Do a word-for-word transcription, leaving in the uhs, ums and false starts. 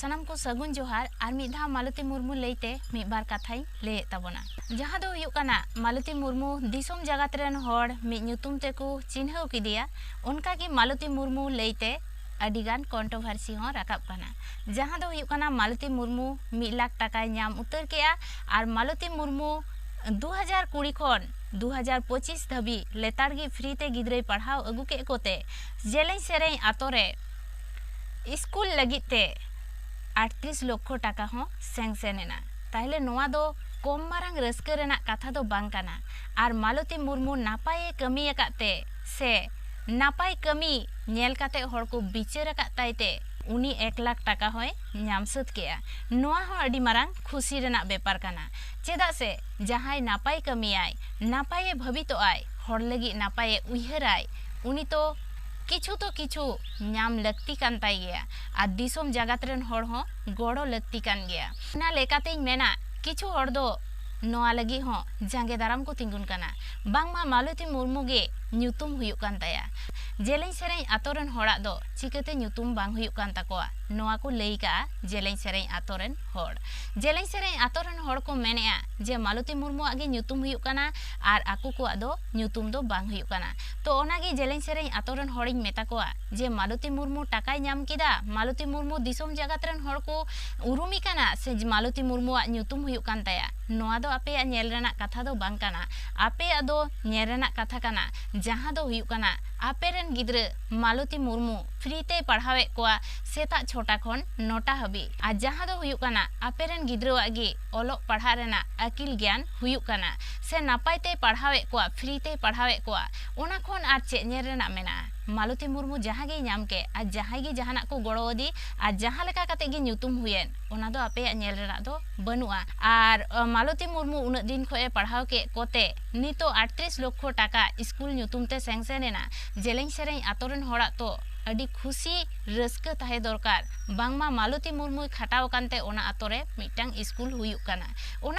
ᱥᱟᱱᱟᱢ ᱠᱚ ᱥᱟᱹᱜᱩᱱ ᱡᱚᱦᱟᱨ᱾ ᱟᱨ ᱢᱤᱫ ᱫᱷᱟᱣ ᱢᱟᱞᱚᱛᱤ ᱢᱩᱨᱢᱩ ᱞᱟᱹᱭᱛᱮ ᱢᱤᱫ ᱵᱟᱨ ᱠᱟᱛᱷᱟᱧ ᱞᱟᱹᱭᱮᱫ ᱛᱟᱵᱚᱱᱟ, ᱡᱟᱦᱟᱸ ᱫᱚ ᱦᱩᱭᱩᱜ ᱠᱟᱱᱟ ᱢᱟᱞᱚᱛᱤ ᱢᱩᱨᱢᱩ ᱫᱤᱥᱚᱢ ᱡᱟᱜᱟᱛ ᱨᱮᱱ ᱦᱚᱲ ᱢᱤᱫ ᱧᱩᱛᱩᱢ ᱛᱮᱠᱚ ᱪᱤᱱᱦᱟᱹᱣ ᱠᱮᱫᱮᱭᱟ᱾ ᱚᱱᱠᱟᱜᱮ ᱢᱟᱞᱚᱛᱤ ᱢᱩᱨᱢᱩ ᱞᱟᱹᱭᱛᱮ ᱟᱹᱰᱤᱜᱟᱱ ᱠᱚᱱᱴᱨᱳᱵᱷᱟᱨᱥᱤ ᱦᱚᱸ ᱨᱟᱠᱟᱵ ᱠᱟᱱᱟ, ᱡᱟᱦᱟᱸ ᱫᱚ ᱦᱩᱭᱩᱜ ᱠᱟᱱᱟ ᱢᱟᱞᱚᱛᱤ ᱢᱩᱨᱢᱩ ᱢᱤᱫ ᱞᱟᱠᱷ ᱴᱟᱠᱟᱭ ᱧᱟᱢ ᱩᱛᱟᱹᱨ ᱠᱮᱜᱼᱟ᱾ ᱟᱨ ᱢᱟᱞᱚᱛᱤ ᱢᱩᱨᱢᱩ ᱫᱩ ᱦᱟᱡᱟᱨ ᱠᱩᱲᱤ ᱠᱷᱚᱱ ᱫᱩ ᱦᱟᱡᱟᱨ ᱯᱚᱸᱪᱤᱥ ᱫᱷᱟᱹᱵᱤᱡ ᱞᱮᱛᱟᱲ ᱜᱮ ᱯᱷᱨᱤ ᱛᱮ ᱜᱤᱫᱽᱨᱟᱹᱭ ᱯᱟᱲᱦᱟᱣ ᱟᱹᱜᱩ ᱠᱮᱫ ᱠᱚᱛᱮ ᱡᱮᱞᱮᱧ ᱥᱮᱨᱮᱧ ᱟᱛᱳ ᱨᱮ ᱥᱠᱩᱞ ᱞᱟᱹᱜᱤᱫ ᱛᱮ ᱟᱴᱛᱨᱤᱥ ᱞᱚᱠᱠᱷᱚ ᱴᱟᱠᱟ ᱦᱚᱸ ᱥᱮᱝᱥᱮᱱ ᱮᱱᱟ᱾ ᱛᱟᱦᱞᱮ ᱱᱚᱣᱟ ᱫᱚ ᱠᱚᱢ ᱢᱟᱨᱟᱝ ᱨᱟᱹᱥᱠᱟᱹ ᱨᱮᱱᱟᱜ ᱠᱟᱛᱷᱟ ᱫᱚ ᱵᱟᱝ ᱠᱟᱱᱟ᱾ ᱟᱨ ᱢᱟᱞᱚᱛᱤ ᱢᱩᱨᱢᱩ ᱱᱟᱯᱟᱭᱮ ᱠᱟᱹᱢᱤ ᱟᱠᱟᱫ ᱛᱮ ᱥᱮ ᱱᱟᱯᱟᱭ ᱠᱟᱹᱢᱤ ᱧᱮᱞ ᱠᱟᱛᱮ ᱦᱚᱲ ᱠᱚ ᱵᱤᱪᱟᱹᱨ ᱟᱠᱟᱫ ᱛᱟᱭ ᱛᱮ ᱩᱱᱤ ᱮᱠ ᱞᱟᱠᱷ ᱴᱟᱠᱟ ᱦᱚᱸᱭ ᱧᱟᱢ ᱥᱟᱹᱛ ᱠᱮᱜᱼᱟ᱾ ᱱᱚᱣᱟ ᱦᱚᱸ ᱟᱹᱰᱤ ᱢᱟᱨᱟᱝ ᱠᱷᱩᱥᱤ ᱨᱮᱱᱟᱜ ᱵᱮᱯᱟᱨ ᱠᱟᱱᱟ᱾ ᱪᱮᱫᱟᱜ ᱥᱮ ᱡᱟᱦᱟᱸᱭ ᱱᱟᱯᱟᱭ ᱠᱟᱹᱢᱤᱭᱟᱭ, ᱱᱟᱯᱟᱭᱮ ᱵᱷᱟᱹᱵᱤᱛᱚᱜᱼᱟᱭ, ᱦᱚᱲ ᱞᱟᱹᱜᱤᱫ ᱱᱟᱯᱟᱭᱮ ᱩᱭᱦᱟᱹᱨᱟᱭ, ᱩᱱᱤ ᱛᱚ ᱠᱤᱪᱷᱩ ᱛᱚ ᱠᱤᱪᱷᱩ ᱧᱟᱢ ᱞᱟᱹᱠᱛᱤ ᱠᱟᱱ ᱛᱟᱭ ᱜᱮᱭᱟ᱾ ᱟᱨ ᱫᱤᱥᱚᱢ ᱡᱟᱜᱟᱛ ᱨᱮᱱ ᱦᱚᱲ ᱦᱚᱸ ᱜᱚᱲᱚ ᱞᱟᱹᱠᱛᱤ ᱠᱟᱱ ᱜᱮᱭᱟ᱾ ᱚᱱᱟ ᱞᱮᱠᱟᱛᱮᱧ ᱢᱮᱱᱟ, ᱠᱤᱪᱷᱩ ᱦᱚᱲ ᱫᱚ ᱱᱚᱣᱟ ᱞᱟᱹᱜᱤᱫ ᱦᱚᱸ ᱡᱟᱸᱜᱮ ᱫᱟᱨᱟᱢ ᱠᱚ ᱛᱤᱸᱜᱩᱱ ᱠᱟᱱᱟ, ᱵᱟᱝᱢᱟ ᱢᱟᱞᱚᱛᱤ ᱢᱩᱨᱢᱩ ᱜᱮ ᱧᱩᱛᱩᱢ ᱦᱩᱭᱩᱜ ᱠᱟᱱ ᱛᱟᱭᱟ᱾ ᱡᱮᱞᱮᱧ ᱥᱮᱨᱮᱧ ᱟᱛᱳ ᱨᱮᱱ ᱦᱚᱲᱟᱜ ᱫᱚ ᱪᱤᱠᱟᱹᱛᱮ ᱧᱩᱛᱩᱢ ᱵᱟᱝ ᱦᱩᱭᱩᱜ ᱠᱟᱱ ᱛᱟᱠᱚᱣᱟ, ᱱᱚᱣᱟ ᱠᱚ ᱞᱟᱹᱭ ᱠᱟᱜᱼᱟ ᱡᱮᱞᱮᱧ ᱥᱮᱨᱮᱧ ᱟᱛᱳ ᱨᱮᱱ ᱦᱚᱲ᱾ ᱡᱮᱞᱮᱧ ᱥᱮᱨᱮᱧ ᱟᱛᱳ ᱨᱮᱱ ᱦᱚᱲ ᱠᱚ ᱢᱮᱱᱮᱜᱼᱟ ᱡᱮ ᱢᱟᱞᱚᱛᱤ ᱢᱩᱨᱢᱩᱣᱟᱜ ᱜᱮ ᱧᱩᱛᱩᱢ ᱦᱩᱭᱩᱜ ᱠᱟᱱᱟ ᱟᱨ ᱟᱠᱚ ᱠᱚᱣᱟᱜ ᱫᱚ ᱧᱩᱛᱩᱢ ᱫᱚ ᱵᱟᱝ ᱦᱩᱭᱩᱜ ᱠᱟᱱᱟ᱾ ᱛᱚ ᱚᱱᱟᱜᱮ ᱡᱮᱞᱮᱧ ᱥᱮᱨᱮᱧ ᱟᱛᱳ ᱨᱮᱱ ᱦᱚᱲᱤᱧ ᱢᱮᱛᱟ ᱠᱚᱣᱟ ᱡᱮ ᱢᱟᱞᱚᱛᱤ ᱢᱩᱨᱢᱩ ᱴᱟᱠᱟᱭ ᱧᱟᱢ ᱠᱮᱫᱟ, ᱢᱟᱞᱚᱛᱤ ᱢᱩᱨᱢᱩ ᱫᱤᱥᱚᱢ ᱡᱟᱜᱟᱛ ᱨᱮᱱ ᱦᱚᱲ ᱠᱚ ᱩᱨᱩᱢᱮ ᱠᱟᱱᱟ ᱥᱮ ᱢᱟᱞᱚᱛᱤ ᱢᱩᱨᱢᱩᱣᱟᱜ ᱧᱩᱛᱩᱢ ᱦᱩᱭᱩᱜ ᱠᱟᱱ ᱛᱟᱭᱟ, ᱱᱚᱣᱟ ᱫᱚ ᱟᱯᱮᱭᱟᱜ ᱧᱮᱞ ᱨᱮᱱᱟᱜ ᱠᱟᱛᱷᱟ ᱫᱚ ᱵᱟᱝ ᱠᱟᱱᱟ᱾ ᱟᱯᱮᱭᱟᱜ ᱫᱚ ᱧᱮᱞ ᱨᱮᱱᱟᱜ ᱠᱟᱛᱷᱟ ᱠᱟᱱᱟ, ᱡᱟᱦᱟᱸ ᱫᱚ ᱦᱩᱭᱩᱜ ᱠᱟᱱᱟ ᱟᱯᱮ ᱨᱮᱱ ᱜᱤᱫᱽᱨᱟᱹ ᱢᱟᱞᱚᱛᱤ ᱢᱩᱨᱢᱩ ᱯᱷᱨᱤ ᱛᱮᱭ ᱯᱟᱲᱦᱟᱣᱮᱫ ᱠᱚᱣᱟ ᱥᱮᱛᱟᱜ ᱪᱷᱚᱴᱟ ᱠᱷᱚᱱ ᱱᱚᱴᱟ ᱦᱟᱹᱵᱤᱡ᱾ ᱟᱨ ᱡᱟᱦᱟᱸ ᱫᱚ ᱦᱩᱭᱩᱜ ᱠᱟᱱᱟ ᱟᱯᱮ ᱨᱮᱱ ᱜᱤᱫᱽᱨᱟᱹᱣᱟᱜ ᱜᱮ ᱚᱞᱚᱜ ᱯᱟᱲᱦᱟᱜ ᱨᱮᱱᱟᱜ ᱟᱹᱠᱤᱞ ᱜᱮᱭᱟᱱ ᱦᱩᱭᱩᱜ ᱠᱟᱱᱟ ᱥᱮ ᱱᱟᱯᱟᱭ ᱛᱮᱭ ᱯᱟᱲᱦᱟᱣᱮᱫ ᱠᱚᱣᱟ, ᱯᱷᱨᱤ ᱛᱮᱭ ᱯᱟᱲᱦᱟᱣᱮᱫ ᱠᱚᱣᱟ, ᱚᱱᱟ ᱠᱷᱚᱱ ᱟᱨ ᱪᱮᱫ ᱧᱮᱞ ᱨᱮᱱᱟᱜ ᱢᱮᱱᱟᱜᱼᱟ? ᱢᱟᱞᱚᱛᱤ ᱢᱩᱨᱢᱩ ᱡᱟᱦᱟᱸ ᱜᱮᱭ ᱧᱟᱢ ᱠᱮᱫ ᱟᱨ ᱡᱟᱦᱟᱸᱭ ᱜᱮ ᱡᱟᱦᱟᱱᱟᱜ ᱠᱚ ᱜᱚᱲᱚ ᱟᱫᱮ ᱟᱨ ᱡᱟᱦᱟᱸ ᱞᱮᱠᱟ ᱠᱟᱛᱮ ᱜᱮ ᱧᱩᱛᱩᱢ ᱦᱩᱭᱮᱱ, ᱚᱱᱟ ᱫᱚ ᱟᱯᱮᱭᱟᱜ ᱧᱮᱞ ᱨᱮᱱᱟᱜ ᱫᱚ ᱵᱟᱹᱱᱩᱜᱼᱟ᱾ ᱟᱨ ᱟᱹ, ᱢᱟᱞᱚᱛᱤ ᱢᱩᱨᱢᱩ ᱩᱱᱟᱹᱜ ᱫᱤᱱ ᱠᱷᱚᱱ ᱮ ᱯᱟᱲᱦᱟᱣ ᱠᱮᱫ ᱠᱚᱛᱮ ᱱᱤᱛᱚᱜ ᱟᱴᱛᱨᱤᱥ ᱞᱚᱠᱠᱷᱚ ᱴᱟᱠᱟ ᱥᱠᱩᱞ ᱧᱩᱛᱩᱢ ᱛᱮ ᱥᱮᱝᱥᱮᱱ ᱮᱱᱟ᱾ ᱡᱮᱞᱮᱧ ᱥᱮᱨᱮᱧ ᱟᱛᱳ ᱨᱮᱱ ᱦᱚᱲᱟᱜ ᱛᱚ ᱟᱹᱰᱤ ᱠᱷᱩᱥᱤ ᱨᱟᱹᱥᱠᱟᱹ ᱛᱟᱦᱮᱸ ᱫᱚᱨᱠᱟᱨ, ᱵᱟᱝᱢᱟ ᱢᱟᱞᱚᱛᱤ ᱢᱩᱨᱢᱩᱭ ᱠᱷᱟᱴᱟᱣ ᱟᱠᱟᱱ ᱛᱮ ᱚᱱᱟ ᱟᱛᱳ ᱨᱮ ᱢᱤᱫᱴᱟᱝ ᱥᱠᱩᱞ ᱦᱩᱭᱩᱜ ᱠᱟᱱᱟ᱾ ᱚᱱᱟ